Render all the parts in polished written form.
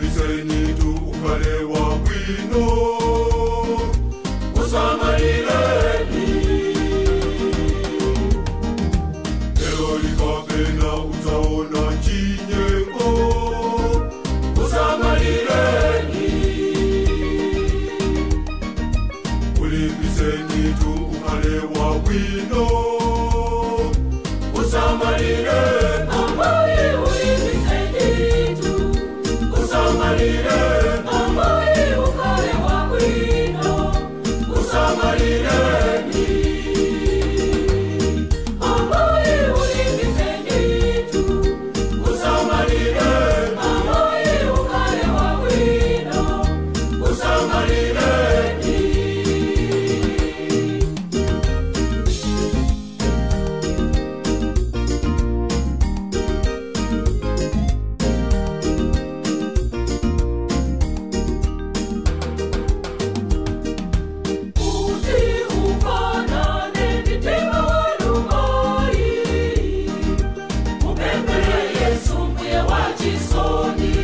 Ulimbiseni tu ukale wa bwino, usamalileni. Lero likapena utaona chinyengo, usamalileni. Ulimbiseni tu ukale wa bwino, usamalileni. Ambaye ulimbiseni tu, usamalileni. Ambaye ukale wa bwino, usamalileni. Ambaye ulimbiseni tu, usamalileni. Ambaye ukale wa bwino, usamalileni. Uti ufanane mitima walumai, upembele Yesu mbuye wa chisoni.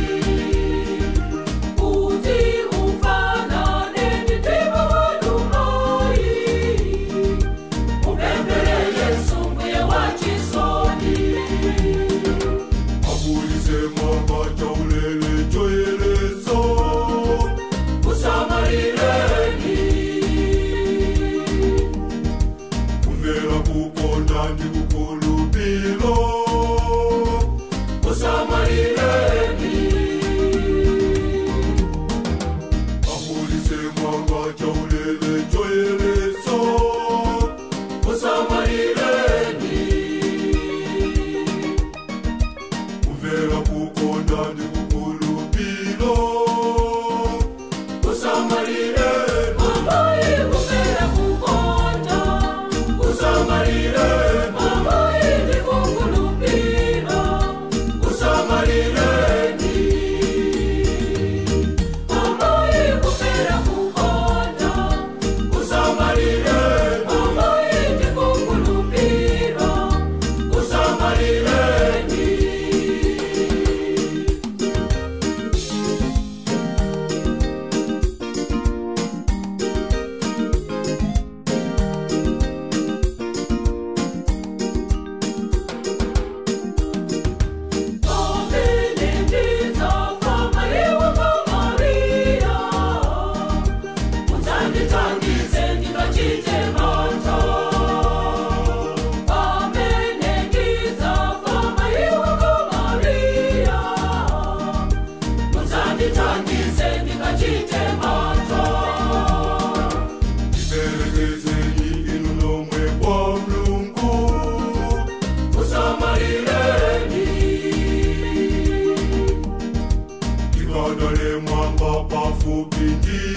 Uti ufanane mitima walumai, upembele Yesu mbuye wa chisoni. Akulise mwamba chaulele choelezo, usamalileni. Kumvera kukonda ndi kukulupilo, usamalileni. Akulise mwamba chaulele choelezo, usamalileni. Kumvera kukonda ndi kukulupilo, usamalileni. Ambaye kupera kukonda, usamalileni. Ambaye ndikukulupira, usamalileni. Ambaye kupera kukonda, usamalileni. Ambaye ndikukulupira, usamalileni. Iperekezeni inu nomwe kwa Mulungu, usamalileni. Ikadale mwamba pafupi ndi